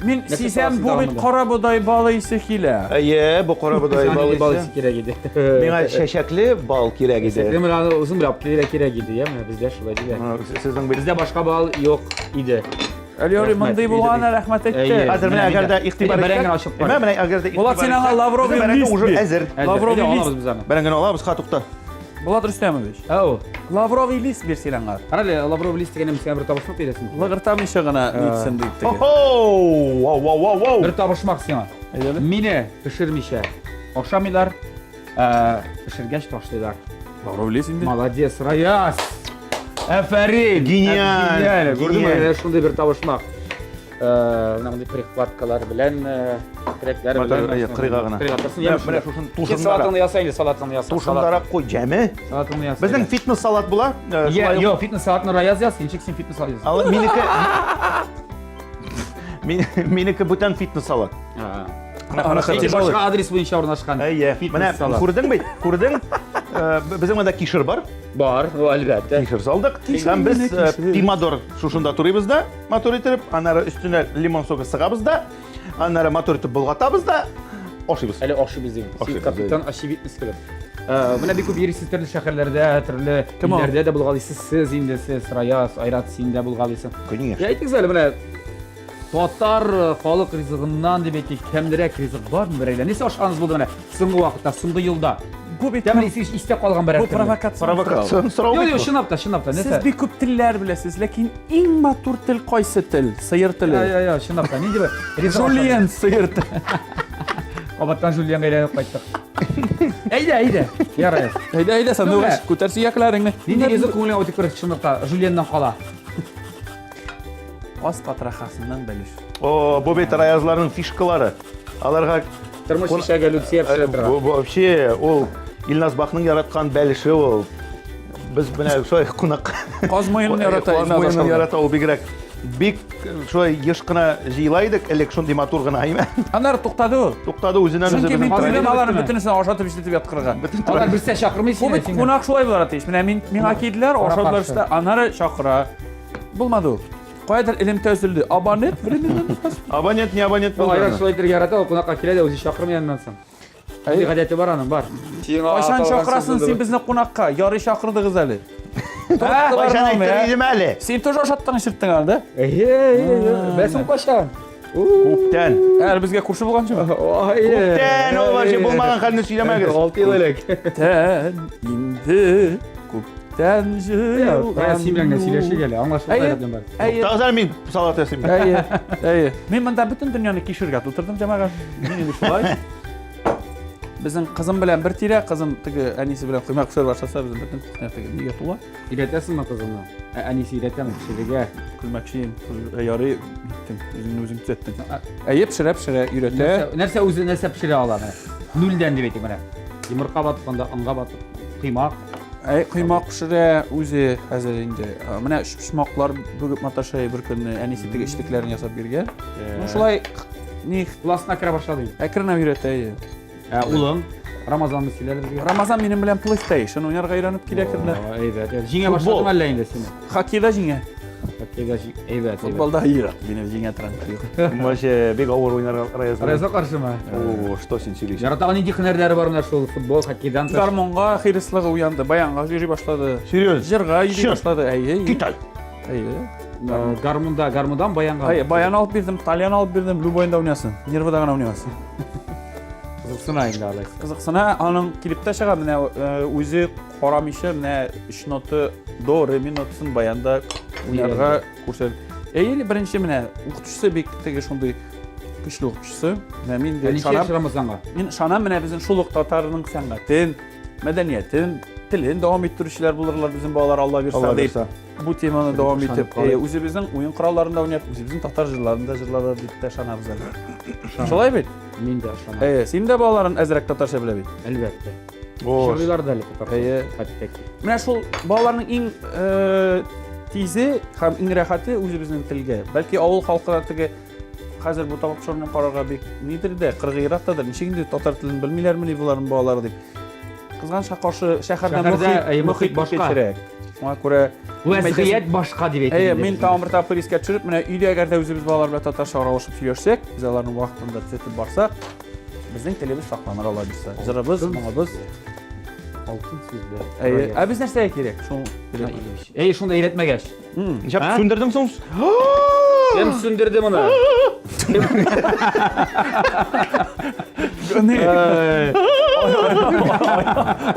Мин сизәм, бу бит карабодай балы исе килә. Әйе, бу карабодай балы бал исе кирәк иде. Миңа чәчәкле бал кирәк иде. Чәчәкле менә аны үзем белән килергә кирәк иде, я, менә бездә шулай диләр. Сезнең бит бездә башка бал юк иде. Әле ярый мондый булган рәхмәт әйтте. Хәзер менә әгәр дә игътибар итсәк, бәрәңгене ачып карыйк. Менә әгәр дә Булат син аңа лавровый лист уже әзер. Лавровый лист. Бәрәңгене алабыз, ха тукта. Булат Рөстәмович. Ау. Лавровый лист бир син аңа. Кара әле, лавровый лист дигәнем сиңа бер табышмак бирәсең. Лыгыртамыйча гына нитсен дип теге. Хо-хо! Вау, вау, вау, вау. Бер табышмак сиңа. Мине пешермичә ашамыйлар, ә, пешергәч ташлыйлар. Лавровый лист инде. Молодец, Раяз! Афәрин! Гениаль! Гениаль! Күрдеңме, менә шундый бер табышмак. Менә мондый прихваткалар белән, терәкләр белән. Әйе, кырыйга гына. Кырыйга торсын. Менә менә шушын тушындарак. Салатыңны яса инде, салатыңны яса. Тушындарак куй, җәме. Салатыңны яса. Безнең фитнес салат була. Я, йо, фитнес салатны Раяз яз, ничек син фитнес салат ясыйсың? Ал минеке Минеке бүтән фитнес салат. Башка адрес буенча урнашкан. Әйе. Менә күрдең бит, күрдең. Безнең монда кишер бар. Бар, әлбәттә. Кишер салдык. Һәм без пимадор шушында турыйбыз да. Матур итеп, аннары өстенә лимон согы сыгабыз да, аннары матур итеп болгатабыз да, ашыйбыз. Әле ашыйбыз дигән. Син капитан очевидность кебек. Э, менә бик күп йөрисез төрле шәһәрләрдә, төрле илләрдә дә булгалыйсыз. Сез инде сез, Раяз, Айрат, син дә булгалыйсың. Конечно. Әйтегез әле менә татар э, халык ризыгыннан дип әйтик, тәмлерәк ризык бармы берәр? Нәрсә ашаганыгыз булды менә соңгы вакытта, соңгы елда? Бу бит Тәмле исегез истә калган берәр Бу провокацион Провокацион сорау. Юк, юк, чынлап та, чынлап та. Сез бик күп телләр беләсез, ләкин иң матур тел кайсы тел? Сыер теле. Я, я, я, чынлап та. Нинди бер ризык Жульен сыер теле. Кабаттан Жульенга әйләнеп кайттык. Әйдә, әйдә. Ярай. Әйдә, әйдә, сандугач, күтәр сөякләреңне. Нинди ризык күңелеңә үтеп керде чынлап та Жульеннан кала? Ас катрахасыннан бәлеш. О, бу бит Раязларның фишкалары. Аларга Тормыш ишәгә Люция пешерә тора. Бу вообще ул Илназ Бахның яраткан бәлеше ул. Без менә шулай кунак. Каз муенын ярата. Каз муенын ярата ул бигрәк. Бик шулай еш кына җыела идек, элек шундый матур гына, әйме? Аннары туктады ул. Туктады үзеннән үзе. Чөнки мин туйдым аларны бөтенесен ашатып эшләтеп яткырырга. Алар берсе чакырмый сине. Бу бит кунак шулай булырга тиеш. Менә мин миңа килделәр, ашадылар өстә, аннары чакыра. Булмады ул. Каядыр элемтә өзелде. Абонент временно. Абонент не абонент булды. Айрат шулай итәргә ярата, ул кунакка килә дә үзе чакырмый аннан соң. Шундый гадәте бар аның, бар. Кайчан чакырасың син безне кунакка? Ярый чакырдыгыз әле. Кайчан әйтер идем әле? Син тоже ашаттың, эчерттең аны, да? Әйе, әйе, бәсең кайчан? Күптән. Әле безгә күрше булганчы? Күптән ул вообще булмаган хәлне сөйләмәгез. 6 ел элек. Күптән инде күптән җыелган. Син белән генә сөйләшик әле, аңлашылды бар. Әйе. Тагын мин салат ясыйм. Әйе. Әйе. Мин монда бөтен дөньяны кишергә тутырдым, җәмәгать. Мин инде шулай. Безнең кызым белән бер тирә, кызым теге әнисе белән коймак пешерә башласа, безнең бөтен кухня теге нигә тула. Өйрәтәсеңме кызыңны? Ә әнисе өйрәтәме пешерергә? Күлмәкче, ярый, ниттең, үзеңне үзең төзәттең. Әйе, пешерә, пешерә, өйрәтә. Нәрсә үзе нәрсә пешерә ала менә? Нульдән дип әйтик менә. Йомырка батканда, онга батып, коймак. Әй, коймак пешерә үзе хәзер инде. Менә өчпочмаклар бөгеп маташа бер көнне әнисе теге эчлекләрен ясап биргән. Ну шулай ни классына керә башлады инде. Әкренләп өйрәтә, әйе. Ә улың Рамазанны сөйләде безгә. Рамазан минем белән PlayStation уйнарга өйрәнеп килә әкренләп. Әйбәт. Җиңә башладымы әллә инде сине? Хоккейда җиңә. Хоккейда әйбәт. Футболда ерак мине җиңә торган юк. Вообще бик авыр уйнарга Раяз. Раязга каршымы? О, что син сөйлисең? Яратаган нинди һөнәрләре бар менә шул футбол, хоккейдан тыш? Гармунга хирыслыгы уянды, баянга йөри башлады. Серьезно? Җырга йөри башлады. Әйе. Китай. Әйе. Гармунда, гармундан баянга. Әйе, баян алып бирдем, тальян алып бирдем, любойында уйнасын. Нервыда гына уйнамасын. Кызыксына инде алайса. Кызыксына, аның килеп тә чыга, менә үзе карамыйча, менә өч ноты до, ре, ми нотасын баянда уйнарга күрсәт. Әйе, беренче менә укытучысы бик теге шундый көчле укытучысы. Менә мин дә ышанам. Рамазанга. Мин ышанам, менә безнең шул ук татарның сәнгатен, мәдәниятен, телен дәвам иттерүчеләр булырлар безнең балалар, Алла бирса дип. Бу теманы дәвам итеп, үзебезнең уен коралларында уйнап, үзебезнең татар җырларын да җырларлар дип тә ышанабыз әле. Шулай бит? Мин дә ышанам. Әйе, синең дә балаларың әзрәк татарча белә бит. Әлбәттә. Җырлыйлар да әле татарча. Әйе. Хәтта ки. Менә шул балаларның иң тизе һәм иң рәхәте үзебезнең телгә. Бәлки авыл халкы да теге хәзер бу тапшыруны карарга бик нидер дә, кыргыйрак тадыр. Ничек инде татар телен белмиләрмени боларның балалары дип. Кызганычка каршы, шәһәрдә мохит, мохит башка. Шуңа күрә Вәзгыять башка дип әйтик. Әйе, мин тагын бер тапкыр искә төшереп, менә өйдә әгәр дә үзебез балалар белән татарча аралашып сөйләшсәк, без аларны вакытында төзәтеп барсак, безнең телебез сакланыр Алла бирса. Җырыбыз, моңыбыз. Алтын сүзләр. Әйе, ә без нәрсәгә кирәк? Шул Әй, шунда өйрәтмәгәч. Ничек сүндердең соң? Кем сүндерде моны?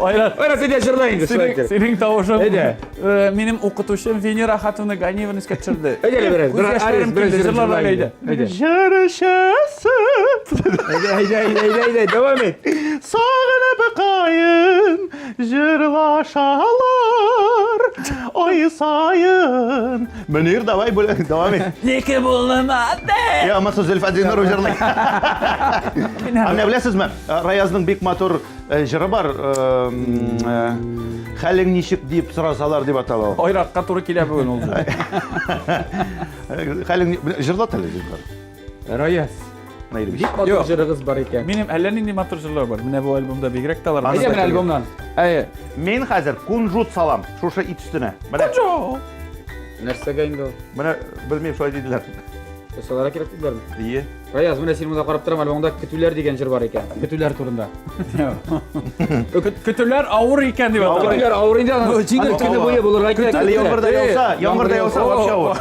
Айрат. Айрат, әйдә җырла инде. Синең, синең тавышың. Әйдә. Минем укытучым Венера Хатовна Ганиеваны искә төшерде. Әйдә әле бераз. Күз яшьләрем килде, җырлап әле әйдә. Әйдә. Җырчысы. Әйдә, әйдә, әйдә, әйдә, дәвам ит. Сагынып каен җырлашалар ай саен. Мөнир, давай, дәвам ит. Неке булмады. Я, Масу Зөлфәт Зиннуров җырлый. Ә менә беләсезме, Раязның бик матур җыры бар. Хәлең ничек дип сорасалар дип атала ул. Айратка туры килә бүген ул. Хәлең җырлат әле, Зинһар. Раяз. Наилевич. Бик матур Юк. җырыгыз бар икән. Минем әллә нинди матур җырлар бар. Менә бу альбомда бигрәк тә алар. Әйдә менә альбомнан. Әйе. Мин хәзер кунжут салам шушы ит өстенә. Менә Нәрсәгә инде ул? Менә белмим, шулай диделәр. Ясалара кирәк диделәрме? Ие. Раяз, менә син монда карап торам, альбомда Көтүләр дигән җыр бар икән. Көтүләр турында. Көтүләр авыр икән дип атала. Көтүләр авыр инде аны. Җиңел Аны көне буе булырга кирәк. Әле яңгыр да яуса, яңгыр да яуса вообще авыр.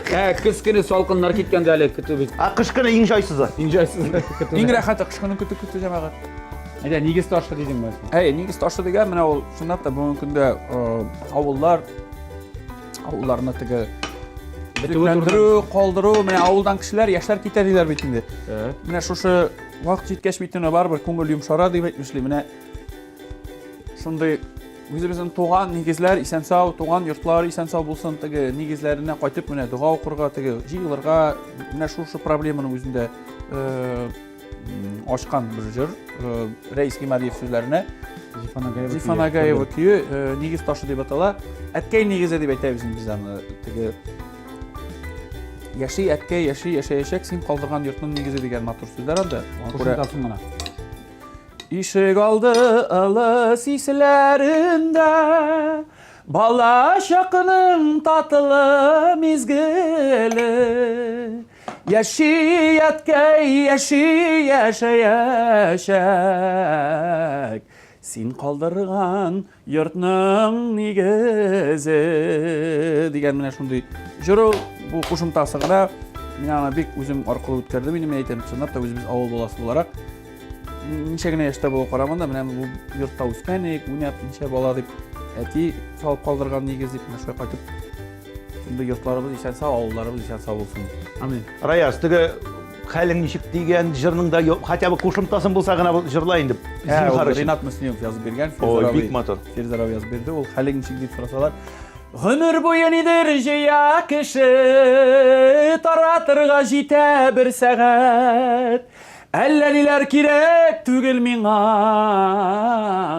Ә, көз көне салкыннар киткәндә әле көтү бит. Ә кыш көне иң җайсызы. Иң җайсызы. Иң рәхәте кыш көне көтү көтү җәмәгать. Әйдә, нигез ташы дидеңме? Әй, нигез ташы дигән менә ул чынлап та бүгенге көндә авыллар авылларны теге төзекләндерү, калдыру, менә авылдан кешеләр, яшьләр китә диләр бит инде. Менә шушы вакыт җиткәч бит инде барыбер күңел йомшара дип әйтмешли. Менә шундый үзебезнең туган нигезләр исән-сау, туган йортлар исән-сау булсын, теге нигезләренә кайтып менә дога укырга, теге җыелырга, менә шушы проблеманы үзендә ачкан бер җыр Рәис Гимадиев сүзләренә. Зифа Зифа Нагаева көе Нигез ташы дип атала. Әткәй нигезе дип әйтәбез инде без аны. Теге Яши әткәй, яши, яшәячәк, син калдырган йортның нигезе дигән матур сүзләр анда. Шуңа күрә Кушымтасын гына. Ишек алды ылы сисләрендә бала чакның татлы мизгеле. Яши әткәй, яши, яшәячәк. Син калдырган йортның нигезе дигән менә шундый җыр ул. Бу кушымтасы гына. Мин аны бик үзем аркылы үткәрдем инде, мин әйтәм, чынлап та үзебез авыл баласы буларак ничә генә яшьтә булу карамаганда, менә бу йортта үскән идек, уйнап ничә бала дип әти салып калдырган нигез дип менә шулай кайтып шундый йортларыбыз исән-сау, авылларыбыз исән-сау булсын. Амин. Раяз, теге хәлең ничек дигән җырның да хотя бы кушымтасын булса гына җырла инде. Ә, ул Зинһар өчен. Ринат Мөслимов язып биргән. Ой, Фирзар бик абый- матур. Фирзар абый язып бирде. Ул хәлең ничек дип сорасалар, Гомер буе нидер җыя кеше, таратырга җитә бер сәгать. Әллә ниләр кирәк түгел миңа,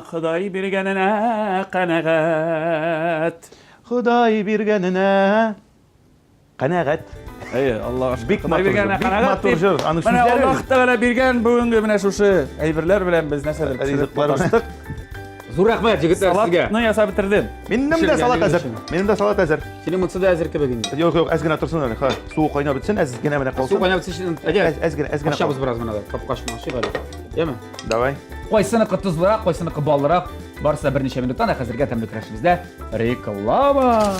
Ходай биргәненә канәгать. Ходай биргәненә канәгать. Әйе, Аллага шөкер. Бик Ходай матур җыр, биргәненә бик канәгать матур дип, җыр. Аның Менә сүзләре- Аллаһ Тәгалә биргән бүгенге менә шушы әйберләр белән без нәрсәдер пешереп Ризыклар белән. маташтык. Зур рәхмәт, егетләр, сезгә. Салатны ясап бетердем. Минем дә Пешергәнегез салат әзер. өчен. Минем дә салат әзер. Синең монысы да әзер кебек инде. Юк, юк, әз генә торсын әле. Ха, суы кайнап бетсен, әз генә менә Су калсын. кайнап бетсен, әйдә. Әз, әз генә, әз генә. Ашабыз бераз менә дә. Капкачны ашыйк әле. Яме? Давай. Кайсыныкы тозлырак, кайсыныкы баллырак, барысы да берничә минуттан, ә хәзергә тәмле көрәшебездә реклама.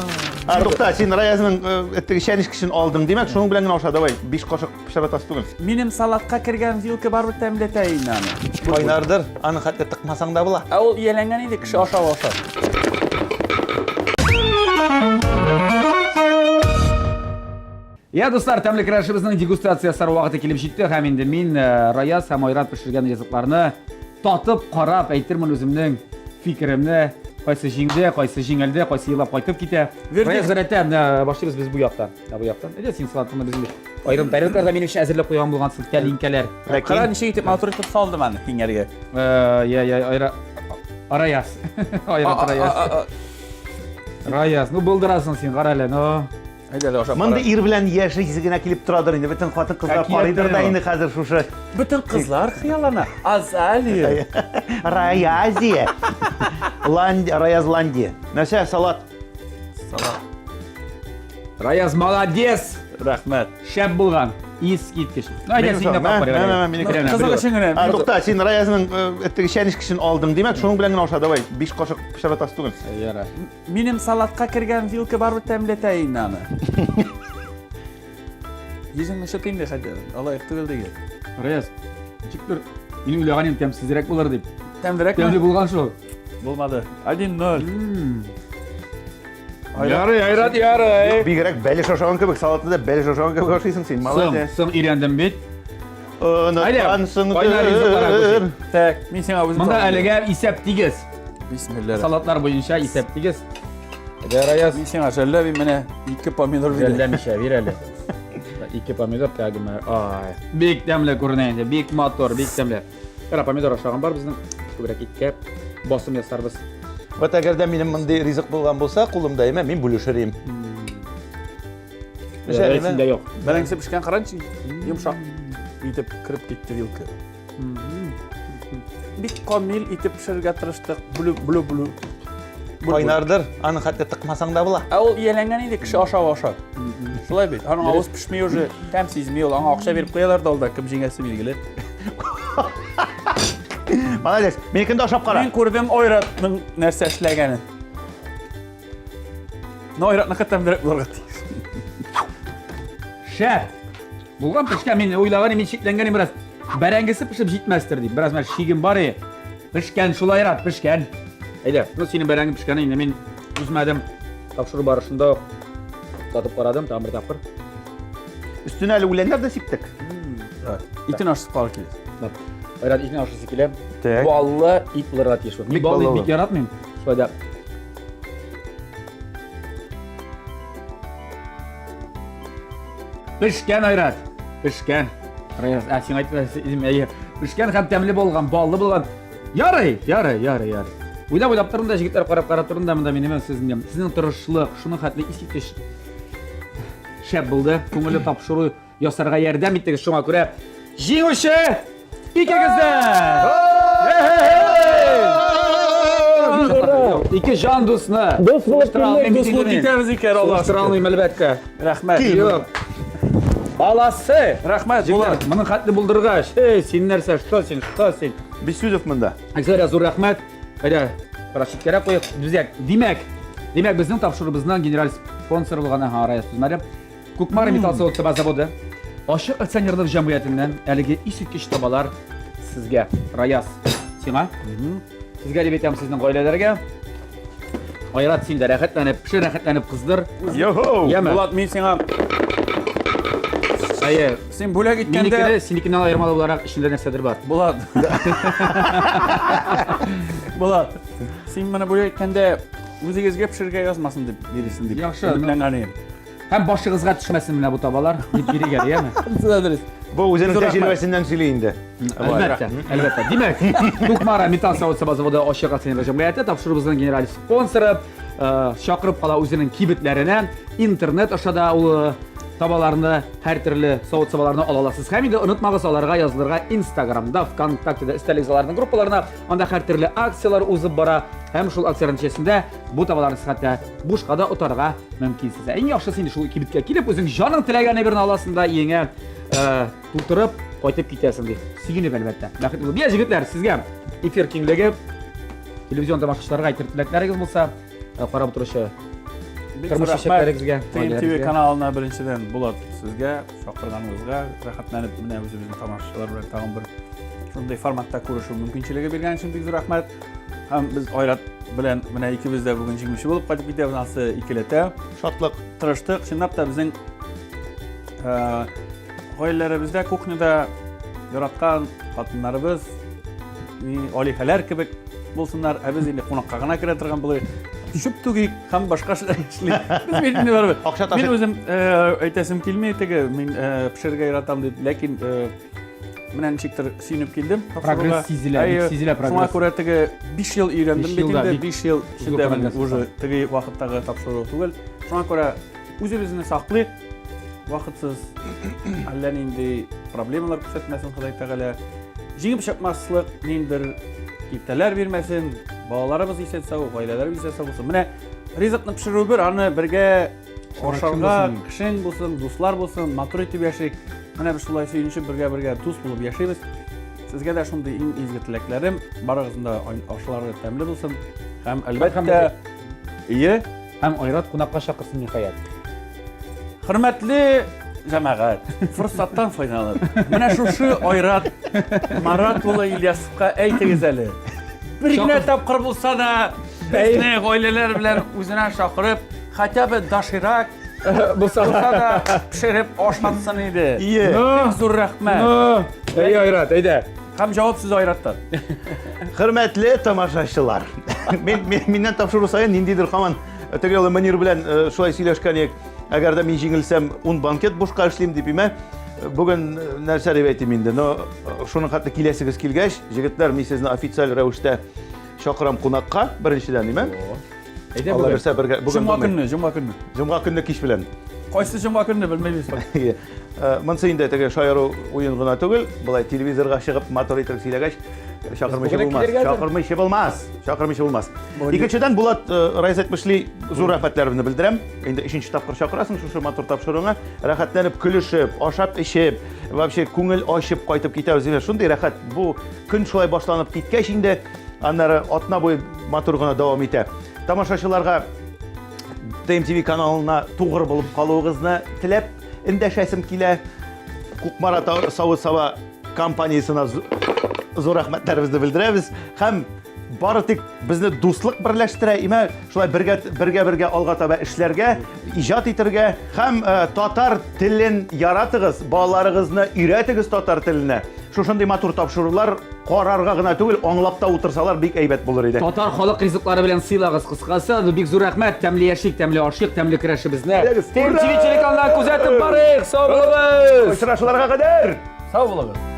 А, тукта, син Раязның э, теге чәнечкесен алдың. Димәк, шуның белән генә аша, давай. Биш кашык пешерә түгел. Минем салатка кергән вилка барыбер тәмләтә инде аны. Кайнардыр, аны хәтта тыкмасаң да була. Ә ул ияләнгән инде, кеше ашап ашар. Я, дуслар, тәмле көрәшебезнең дегустация ясар вакыты килеп җитте һәм инде мин э, Раяз һәм Айрат пешергән ризыкларны татып, карап әйтермен үземнең фикеремне. Кайсы җиңде, кайсы җиңелде, кайсы елап кайтып китә. Вердикт. Раяз гадәттә менә башлыйбыз без бу яктан. Менә бу яктан. Әйдә син салатыңны без инде аерым тарелкаларда минем өчен әзерләп куйган булгансың, тәлинкәләр. Кара ничек итеп матур итеп салдым аны киңәргә. Э, я, я, Айра Раяз. Айрат Раяз. Раяз, ну булдырасың син, кара әле, ну. Әйдә әле ашап Мондый ир белән яшисе генә килеп торадыр инде. Бөтен хатын-кызлар Әкият карыйдыр да кенә. инде хәзер шушы Бөтен кызлар хыяллана. Азалия. Раязия. Ланд, Раязландия. Нәрсә, салат. Салат. Раяз, молодец! Рәхмәт. Шәп булган. Искиткеч. Ну, әйдә, син дә Мә, мә, мә, минеке. Кызык өчен генә. А, тукта, син Раязның э, теге чәнечкесен алдың, димәк, шуның белән генә аша, давай. 5 кашык пешерәтәсе түгел. Ярар. Минем салатка кергән вилка барыбер тәмләтә инде аны. Йөзеңне чыт инде хәтта. Алай түгел диге. Раяз, ничектер мин уйлаган идем тәмсезрәк булыр дип. Тәмлерәкме? Тәмле булган шул. Булмады. 1-0. Ярый, Айрат, ярый. Бигрәк бәлеш ашаган кебек, салатны да бәлеш ашаган кебек ашыйсың син, Соң, молодец. соң өйрәндем бит. Оныткансың кайнар ризыкларга күчик. Так, мин сиңа үзем. Монда әлегә исәп тигез. Бисмилла. Салатлар буенча исәп тигез. Әйдә, Раяз. Мин сиңа жәлләмим, менә ике помидор бирәм. Жәлләмичә, бир әле. Ике помидор тәгеме. Ай. Бик тәмле күренә инде, бик матур, бик тәмле. Кара помидор ашаган бар безнең. Күбрәк иткә басым ясарбыз. Вот әгәр дә минем мондый ризык булган булса, кулымда әмма мин бүлешер идем. Ярый, синдә юк. Бәрәңгесе пешкән каранчы, йомшак итеп кереп китте вилка. Бик камил итеп пешерергә тырыштык. Блю, блю, блю. Кайнардыр, аны хәтта тыкмасаң да була. Ә ул ияләнгән инде кеше ашап ашап. Шулай бит. Аның авыз пешми уже, тәм сизми ул. Аңа акча биреп куялар да ул да кем җиңәсе билгеле. Молодец. Минекен дә ашап кара. Мин күрдем Ойратның нәрсә эшләгәнен. Но Айратныкы тәмлерәк булырга тиеш. Шәп! Булган пешкән, мин уйлаган, мин шикләнгән идем бераз. Бәрәңгесе пешеп җитмәстер дип. Бераз менә шигем бар иде. Пешкән, шулай Айрат, пешкән. Әйдә, ну синең бәрәңге пешкәнен инде мин түзмәдем. Тапшыру барышында ук татып карадым, тагын бер тапкыр. Өстенә әле үләннәр дә сиптек. Итен ашып калыр килә. Айрат итен ашысы килә. Так. Баллы ит булырга тиеш. Мин Бик баллы ит баллы. бик яратмыйм. Шулай да Пешкән, Айрат. Пешкән. Раяз, ә син әйтмәсен, әйе. Пешкән һәм тәмле булган, баллы булган. Ярый, ярый, ярый, ярый. Уйлап уйлап тордым да, җегетләр карап карап тордым да, монда минем сезнең сезнең тырышлык, шуның хәтле искиткеч шәп булды. Күңелле тапшыру ясарга ярдәм иттегез. Шуңа күрә җиңүче икегез дә! Ике җан дусны. Дус булып килдек, дус булып китәбез икән, Аллаһ. Сугыштыра алмыйм, әлбәттә. Рәхмәт. Юк. Баласы! Рәхмәт, Җегетләр, моның хәтле булдыргач. Эй, син нәрсә, что син, что син? Бисүзов монда. Александр, зур рәхмәт. Әйдә, бераз читкәрәк куйык. Дүзәк. Димәк, димәк безнең тапшыруыбызның генераль спонсоры булган Аһа Раяз Түзмәле. Кукмара металл савыт-саба заводы ачык акционерлык җәмгыятеннән әлеге искиткеч табалар сезгә. Раяз, сиңа. Сезгә дип әйтәм, сезнең гаиләләргә. Айрат, син дә рәхәтләнеп, пешер, рәхәтләнеп кыздыр. Йо-хо! Яме. Булат, мин сиңа Әйе. син бүләк иткәндә Минекене синекеннән аермалы буларак эчендә нәрсәдер бар. Булат. Булат, син моны бүләк иткәндә үзегезгә пешерергә язмасын дип биресен дип. Яхшы, ну- Өметләнгән идем. Һәм башыгызга төшмәсен менә бу табалар, дип бирик әле, яме? Шунысы дөрес. Бу үзенең Зур рәхмәт. тәҗрибәсеннән сөйли инде. Әлбәттә, әлбәттә. Димәк, Кукмара металл савыт-саба заводы ачык акционерлы җәмгыяте тапшыруыбызның генераль спонсоры э, чакырып кала үзенең кибетләренә. Интернет аша да ул э, табаларны, һәртөрле савыт-сабаларны ала аласыз. Һәм инде онытмагыз аларга язылырга Инстаграмда, ВКонтактеда өстәлегез аларның группаларына. Анда һәртөрле акцияләр узып бара. Һәм шул акцияләр нәтиҗәсендә бу табаларны сез хәтта бушка да отарга мөмкинсез. Ә иң яхшысы инде шул кибеткә килеп, үзең җаның теләгән әйберне аласың да өеңә э, тутырып кайтып китәсең ди. Сөенеп әлбәттә. Бәхетле булып. Я, җегетләр, сезгә эфир киңлеге, телевизион тамашачыларга әйтер теләкләрегез булса, э, карап утыручы Бик тормыш зур рәхмәт. чәчәкләрегезгә, TMTV гаиләгезгә. каналына беренчедән Булат сезгә чакырганыгызга рәхәтләнеп менә үзебезнең тамашачылар белән тагын бер шундый форматта күрешү мөмкинчелеге биргән өчен бик зур рәхмәт. Һәм без Айрат белән менә икебез дә бүген җиңүче булып кайтып китәбез, ансы икеләтә. Шатлык. Тырыштык. Чынлап та безнең э, гаиләләребездә кухняда яраткан хатыннарыбыз алиһәләр кебек булсыннар, ә без инде кунакка гына керә торган булыйк. Чүп түгик һәм башка эшләр эшлик. Без бит инде барыбер. Акча ташыйк. Мин үзем э, әйтәсем килми теге, мин э, пешерергә яратам дип, ләкин менә ничектер сөенеп килдем. Прогресс сизелә, бик сизелә Шуңа прогресс. күрә теге 5 ел өйрәндем бит инде, 5 ел эчендә мин уже теге вакыттагы тапшыру түгел. Шуңа күрә үзебезне саклыйк, вакытсыз әллә нинди проблемалар күрсәтмәсен Ходай Тәгалә. Җиңеп чыкмаслык ниндер киртәләр бирмәсен, балаларыбыз исән сау, гаиләләребез исән сау булсын. Менә Ризыкны пешерү бер, аны бергә ашарга кешең булсын, дуслар булсын, матур итеп яшик. Менә без шулай сөенешеп бергә-бергә дус булып яшибез. Сезгә дә шундый иң изге теләкләрем. Барыгызның да ашлары тәмле булсын. Һәм әлбәттә, ие. Һәм Айрат кунакка чакырсын ниһаять. Хөрмәтле җәмәгать, форсаттан файдаланып, менә шушы Айрат Марат улы Ильясовка әйтегез әле. Бер генә тапкыр булса да безне гаиләләр белән үзенә чакырып, хотя бы доширак булса да пешереп ашатсын иде. Ие. Бик зур рәхмәт. Әй, Айрат, әйдә. Һәм җавап сүзе Айраттан. Хөрмәтле тамашачылар. Мин, мин, миннән тапшыру саен ниндидер һаман теге юлы Мөнир белән э, шулай сөйләшкән идек. Әгәр дә мин җиңелсәм, ун банкет бушка эшлим дип име. Бүген э, нәрсә дип әйтим инде? Но э, шуның хәтле киләсегез килгәч, җегетләр, мин сезне официаль рәвештә чакырам кунакка, беренчедән, име? Әйдә Алла бүген. бирсә бергә бүген Җомга булмый. көнне, җомга көнне. Җомга көнне кич белән. Кайсы җомга көнне белмибез. Э, Монсы инде теге шаяру уен гына түгел, болай телевизорга чыгып матур итеп сөйләгәч, чакырмыйча Бүген булмас. килергә әзер. Чакырмыйча булмас. Чакырмыйча булмас. Бүген- Икенчедән, Булат э, Райз әйтмешли, зур рәхмәтләремне белдерәм. Инде өченче тапкыр чакырасың шушы матур тапшыруыңа. Рәхәтләнеп, көлешеп, ашап, эчеп, вообще күңел ачып кайтып китәбез. Инде шундый рәхәт. Бу көн шулай башланып киткәч инде, аннары атна буе матур гына дәвам итә. Тамашачыларга ТМТВ каналына тугры булып калуыгызны теләп эндәшәсем килә. Кукмара савыт-саба компаниясенә зур рәхмәтләребезне белдерәбез һәм бары тик безне дуслык берләштерә, имә шулай бергә бергә бергә алга таба эшләргә, иҗат итәргә һәм э, татар телен яратыгыз, балаларыгызны өйрәтегез татар теленә. Шушындый матур тапшырулар Карарга гына түгел, аңлап та утырсалар бик әйбәт булыр иде. Татар халык ризыклары белән сыйлагыз, кыскасы. Бик зур рәхмәт. Тәмле яшик, тәмле ашыйк, тәмле көрәшебезне. Әйдәгез, ТМТV ура! телеканалына күзәтеп барыйк. Сау булыгыз! Очрашуларга кадәр! Сау булыгыз.